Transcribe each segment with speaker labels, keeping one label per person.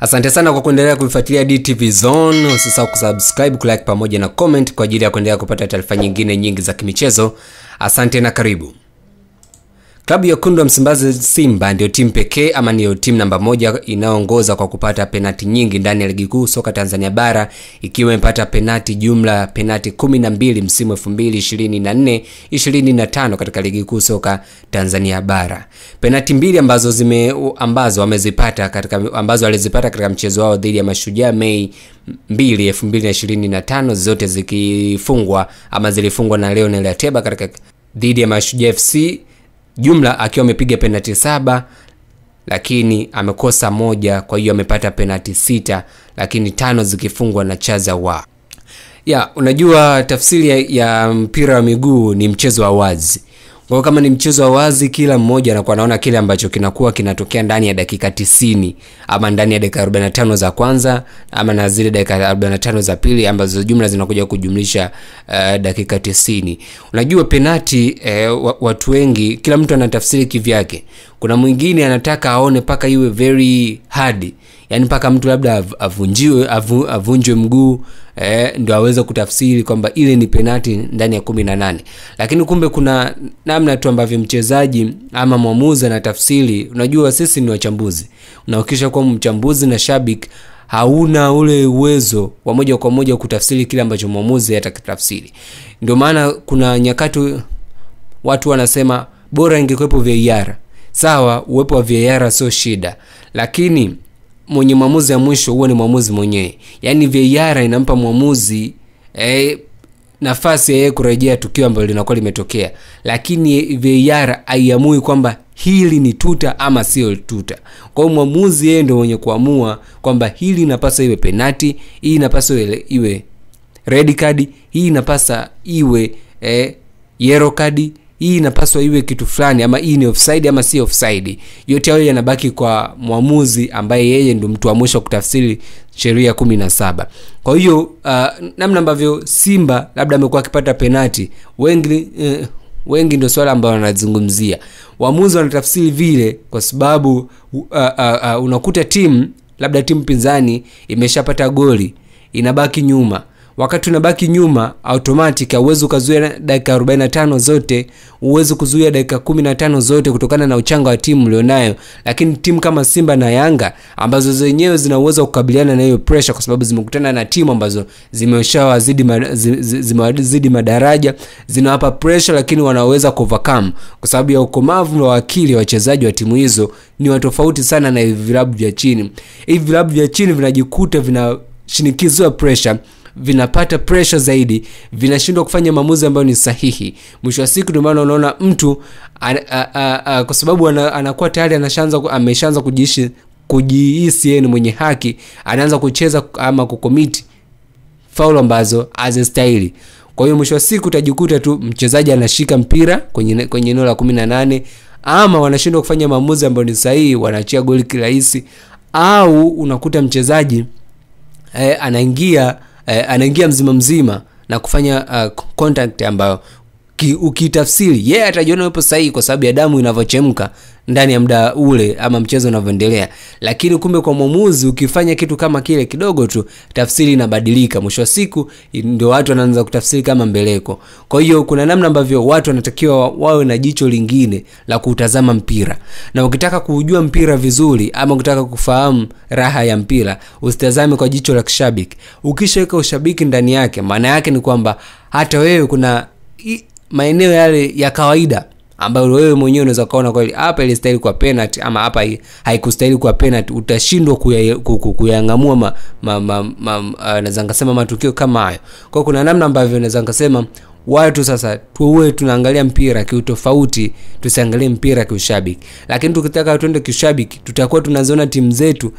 Speaker 1: Asante sana kwa kuendelea kuifuatilia DTV Zone. Usisahau kusubscribe, kulike pamoja na comment kwa ajili ya kuendelea kupata taarifa nyingine nyingi za kimichezo. Asante na karibu. Klabu ya Wekundu wa Msimbazi Simba ndio timu pekee ama ndio timu namba 1 inayoongoza kwa kupata penati nyingi ndani ya ligi kuu soka Tanzania bara, ikiwa imepata penati jumla penati 12 msimu 2024-2025 katika ligi kuu soka Tanzania bara. Penati mbili ambazo wamezipata katika ambazo walizipata katika mchezo wao dhidi ya Mashujaa Mei 2, 2025, zote zikifungwa ama zilifungwa na Leonel Ateba katika dhidi ya Mashujaa FC. Jumla akiwa amepiga penati 7 lakini amekosa 1, kwa hiyo amepata penati 6 lakini 5 zikifungwa na Chaza wa. Ya, unajua tafsiri ya mpira wa miguu ni mchezo wa wazi. Kwa kama ni mchezo wa wazi, kila mmoja anakuwa anaona kile ambacho kinakuwa kinatokea ndani ya dakika 90 ama ndani ya dakika 45 za kwanza ama na zile dakika 45 za pili ambazo jumla zinakuja kujumlisha dakika 90. Unajua penati watu wengi, kila mtu anatafsiri kivyake. Kuna mwingine anataka aone paka iwe very hard, yani paka mtu labda avunjwe mguu ndio aweze kutafsiri kwamba ile ni penati ndani ya 18. Lakini kumbe kuna namna tu ambavyo mchezaji ama mwamuzi anatafsiri. Unajua sisi ni wachambuzi. Unahakikisha kuwa mchambuzi na shabiki hauna ule uwezo wa moja kwa moja kutafsiri kile ambacho mwamuzi atakitafsiri. Ndio maana kuna nyakati watu wanasema bora ingekuwepo VAR. Sawa, uwepo wa VAR sio shida, lakini mwenye mwamuzi ya mwisho huwa ni mwamuzi mwenyewe. Yaani VAR inampa mwamuzi nafasi yeye kurejea tukio ambalo linakuwa limetokea, lakini VAR haiamui kwamba hili ni tuta ama sio tuta. Kwa hiyo mwamuzi yeye ndio mwenye kuamua kwamba hili inapaswa iwe penati, hii inapaswa iwe red card, hii inapaswa iwe yellow card, hii inapaswa iwe kitu fulani, ama hii ni offside ama si offside. Yote hayo yanabaki kwa mwamuzi ambaye yeye ndio mtu wa mwisho kutafsiri sheria 17. Kwa hiyo namna ambavyo Simba labda amekuwa akipata penati, wengi ndio swala ambalo wanazungumzia. Waamuzi wanatafsiri vile kwa sababu unakuta timu labda timu pinzani imeshapata goli, inabaki nyuma. Wakati unabaki nyuma automatic hauwezi kuzuia dakika 45 zote, uwezi kuzuia dakika 15 zote kutokana na uchanga wa timu ulionayo. Lakini timu kama Simba na Yanga ambazo zenyewe zina uwezo wa kukabiliana na hiyo pressure kwa sababu zimekutana na timu ambazo zimewazidi madaraja, zinawapa pressure, lakini wanaweza kuovercome kwa sababu ya ukomavu wa akili wa wachezaji wa timu hizo ni wa tofauti sana na hivi vilabu vya chini. Hivi vilabu vya chini vinajikuta vinashinikizwa pressure, vinapata pressure zaidi, vinashindwa kufanya maamuzi ambayo ni sahihi. Mwisho wa siku ndio maana unaona mtu kwa sababu anakuwa tayari ameshaanza kujihisi yeye ni mwenye haki, anaanza kucheza ama kucommit foul ambazo hazistahili. Kwa hiyo mwisho wa siku utajikuta tu mchezaji anashika mpira kwenye eneo la 18, ama wanashindwa kufanya maamuzi ambayo ni sahihi, wanaachia goli kirahisi, au unakuta mchezaji anaingia mzima mzima na kufanya contact ambayo ukitafsiri yeye atajiona yupo sahihi kwa sababu ya damu inavyochemka ndani ya muda ule ama mchezo unavyoendelea. Lakini kumbe kwa mwamuzi ukifanya kitu kama kile kidogo tu tafsiri inabadilika. Mwisho wa siku ndio watu wanaanza kutafsiri kama mbeleko. Kwa hiyo kuna namna ambavyo watu wanatakiwa wawe na jicho lingine la kutazama mpira. Na ukitaka kujua mpira vizuri ama ukitaka kufahamu raha ya mpira, usitazame kwa jicho la kishabiki. Ukishaweka ushabiki ndani yake, maana yake ni kwamba hata wewe kuna maeneo yale ya kawaida ambayo wewe mwenyewe unaweza kuona kweli hapa ilistahili kwa penalty ama hapa haikustahili kwa penalty, utashindwa kuyangamua naweza ngasema matukio kama hayo. Kwa kuna namna ambavyo naweza ngasema watu sasa tuwe tunaangalia mpira kiutofauti, tusiangalie mpira kiushabiki. Lakini tukitaka tuende kiushabiki tutakuwa tunaziona timu zetu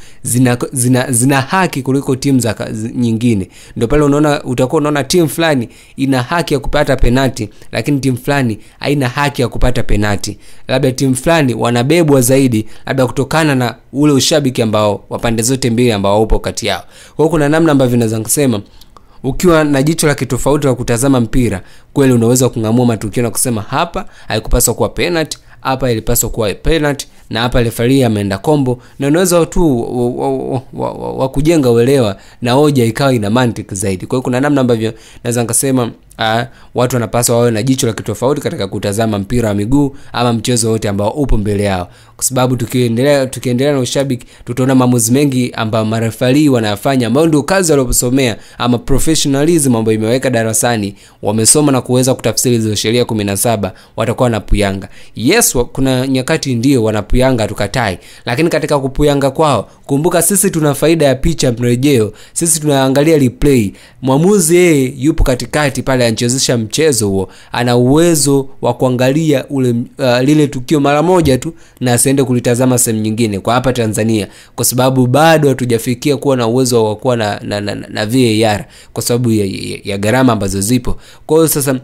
Speaker 1: zina haki kuliko timu za nyingine. Ndio pale unaona utakuwa unaona timu fulani ina haki ya kupata penati, lakini timu fulani haina haki ya kupata penati. Labda timu fulani wanabebwa zaidi labda kutokana na ule ushabiki ambao wa pande zote mbili ambao upo kati yao. Kwa hiyo kuna namna ambavyo naweza kusema ukiwa na jicho la kitofauti la kutazama mpira, kweli unaweza kungamua matukio na kusema hapa haikupaswa kuwa penalty, hapa ilipaswa kuwa penalty na hapa refarii ameenda kombo, na unaweza tu wa kujenga uelewa na hoja ikawa ina mantiki zaidi. Kwa hiyo kuna namna ambavyo naweza nikasema watu wanapaswa wawe na jicho la kitofauti katika kutazama mpira wa miguu ama mchezo wote ambao upo mbele yao, kwa sababu tukiendelea na ushabiki tutaona maamuzi mengi ambayo marefali wanayafanya, ambao ndio kazi waliosomea ama professionalism ambayo imeweka darasani, wamesoma na kuweza kutafsiri hizo sheria 17, watakuwa wanapuyanga. Yes, kuna nyakati ndio wanapuyanga, tukatai, lakini katika kupuyanga kwao, kumbuka sisi tuna faida ya picha mrejeo, sisi tunaangalia replay. Mwamuzi yeye yupo katikati pale anachezesha mchezo huo, ana uwezo wa kuangalia ule lile tukio mara moja tu na asiende kulitazama sehemu nyingine kwa hapa Tanzania, kwa sababu bado hatujafikia kuwa na uwezo wa kuwa na VAR kwa sababu ya gharama ambazo zipo. Kwa hiyo sasa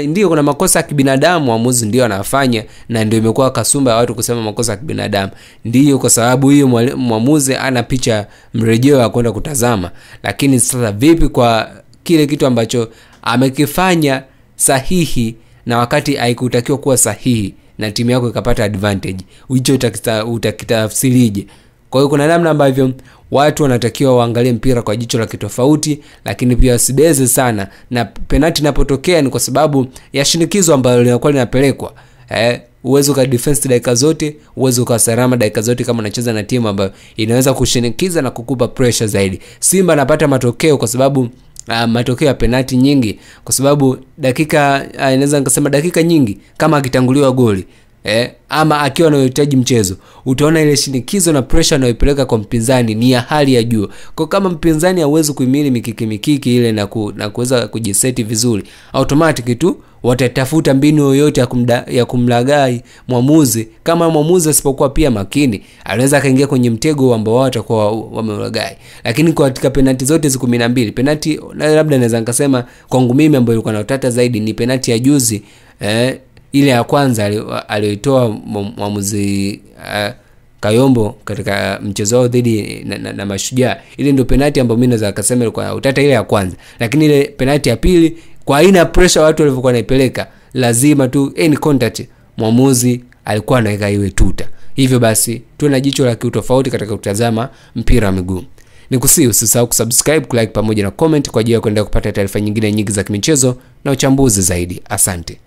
Speaker 1: ndio kuna makosa ya kibinadamu mwamuzi ndio anafanya, na ndio imekuwa kasumba ya watu kusema makosa ya kibinadamu. Ndio kwa sababu hiyo mwamuzi ana picha mrejeo ya kwenda kutazama. Lakini sasa vipi kwa kile kitu ambacho amekifanya sahihi na wakati haikutakiwa kuwa sahihi na timu yako ikapata advantage, hicho utakitafsirije? Kwa hiyo kuna namna ambavyo watu wanatakiwa waangalie mpira kwa jicho la kitofauti, lakini pia wasibeze sana. Na penalti inapotokea ni kwa sababu ya shinikizo ambalo linakuwa linapelekwa. Uwezo ka defense dakika zote, uwezo ka salama dakika zote kama unacheza na timu ambayo inaweza kushinikiza na kukupa pressure zaidi. Simba anapata matokeo kwa sababu matokeo ya penalti nyingi, kwa sababu dakika inaweza nikasema dakika nyingi kama akitanguliwa goli ama akiwa anahitaji mchezo, utaona ile shinikizo na pressure anayoipeleka kwa mpinzani ni ya hali ya juu. Kwa kama mpinzani hawezi kuhimili mikiki ile na kuweza kujiseti vizuri, automatic tu watatafuta mbinu yoyote ya kumlagai mwamuzi. Kama mwamuzi asipokuwa pia makini, anaweza akaingia kwenye mtego ambao wao watakuwa wamemlagai. Lakini kwa katika penalti zote hizo 12, penalti labda naweza nikasema kwangu mimi ambayo ilikuwa na utata zaidi ni penalti ya juzi, ile ya kwanza aliyoitoa mwamuzi Kayombo katika mchezo wao dhidi na Mashujaa. Ile ndio penalti ambayo mimi naweza kusema ilikuwa utata, ile ya kwanza. Lakini ile penalti ya pili, kwa aina pressure watu walivyokuwa naipeleka, lazima tu any contact mwamuzi alikuwa anaweka iwe tuta. Hivyo basi tuwe na jicho la kiutofauti katika kutazama mpira wa miguu. Nikusihi usisahau kusubscribe, kulike pamoja na comment kwa ajili ya kuendelea kupata taarifa nyingine nyingi za kimichezo na uchambuzi zaidi. Asante.